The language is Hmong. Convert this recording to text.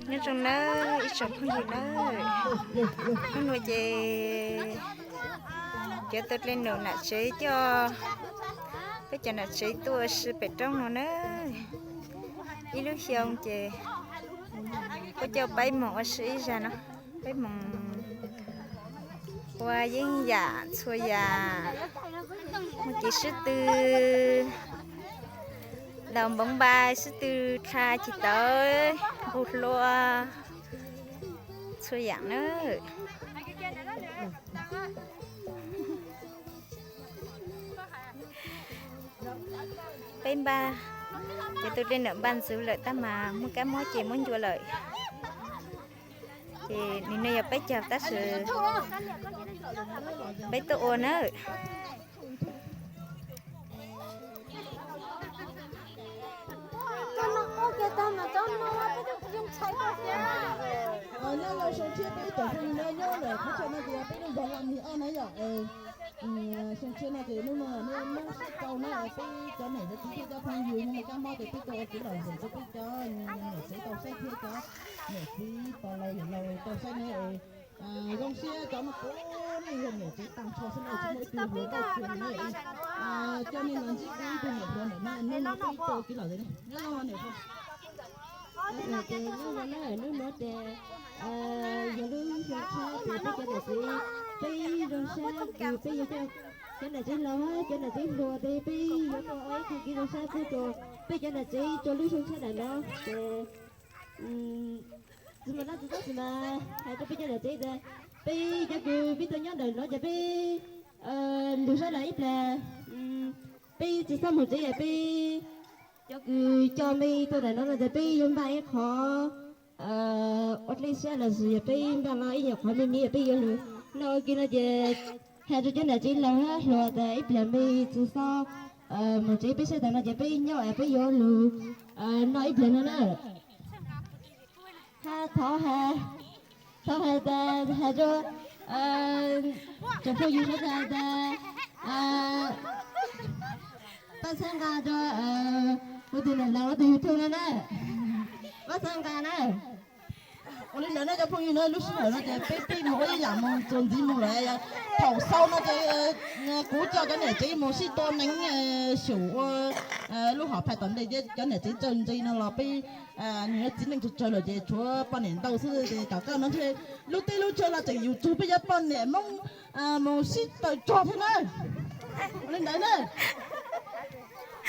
Nyob zoo nawb ib tsoom phooj ywg nawb, hnub no ces cov tau dle num nam tsev coj peb cov nam tsev tuaj ua si pem roob no nawb. Ib lub xyoo ces puab coj peb moog ua si ib zag no, peb moog ua yeeb yam txhua yam, moog cev sib tw, daus npoov npai, sib tw dha chiv tawv, nqug hlua, txhua yam nawb. Peb npaj, ces tus dej ntawm npaj ntxwv lawm tab mas muaj kab mob ces muab ncua lawm. Ces nim no yog peb caug tab sis peb tuaj ua nawb. Nyob zoo tshiab peb ib tsoom phooj ywg nyob ntawm qhov chaw no ces yog peb lub zos Lam Lis Ob na yom. Zoo tshiab no ces hnub no nej Hmoob sib tau na, peb cov niam cov txiv thiab cov phooj ywg nyob kab mob ces peb tuaj ua kev lom zem rau peb cov niam tsev tau saib thiab cov niam txiv pog laus yawm laus tau saib na. Zoo siab cov no puav leej yog niam tsev tag nrho xwb na, tsis muaj ib tug hluas nkauj tug na. Coj nej los ntsib kuv ib tug niam hluas ntawm no, hnub no peb tuaj ua kev lom zem na. Nyob zoo niam hluas. Ces nyob zoo na, hnub no ces yog lub xyoo tshiab ces peb cov niam txiv peb zoo siab kws peb yuav coj cov niam tsev laus hab cov niam tsev hluas ces peb yuav tuaj ua ib qho kev zoo siab pub rau peb cov niam tsev rau lub xyoo tshiab ntawm no ces tsis muaj dab tsi tab sis mas hais rau peb cov niam tsev tias peb cov kws peb tuaj nyob ntawm no ces peb lug sab lawm ib plag, peb tsis txhob mus tsev es peb cov kws coj me tuaj ntawm no no ces peb yuav npaj ib qho ua dlej siab los sis yog peb npaj los ib nyuag qhov me me peb yuav lug noj ua ke no ces hais rau cov niam tsev laus hab hluas tas ib plag me tsis txhob mus tsev, peb sab tas no ces peb nyob es peb yuav lug noj ib plag no na. Hab thov hais, thov hais tas hais rau tsoom phooj ywg sawv daws tas pab txhawb nqa rau kuv tus niam laus tus YouTube no na, pab txhawb nqa na. Ua li ntawd na cov phooj ywg na, lub sij hawm no ces peb pib mus ua ib yam mus txuas ntxiv mus lawm. Thaum xaus no ces kuv coj cov niam tsev mus sib tua neev xyum ua lub hom phais tom ntej, cov niam tsev txawj ntse no los peb niam txiv neej tsawg tsawg lawm ces tshuav poj niam ntau xwb ces tom qab no ntshe lub teb lub chaw los tseem yus tsug peb cov poj niam Hmoob mus sib tawm tsog thiab na. Ua li ntawd na.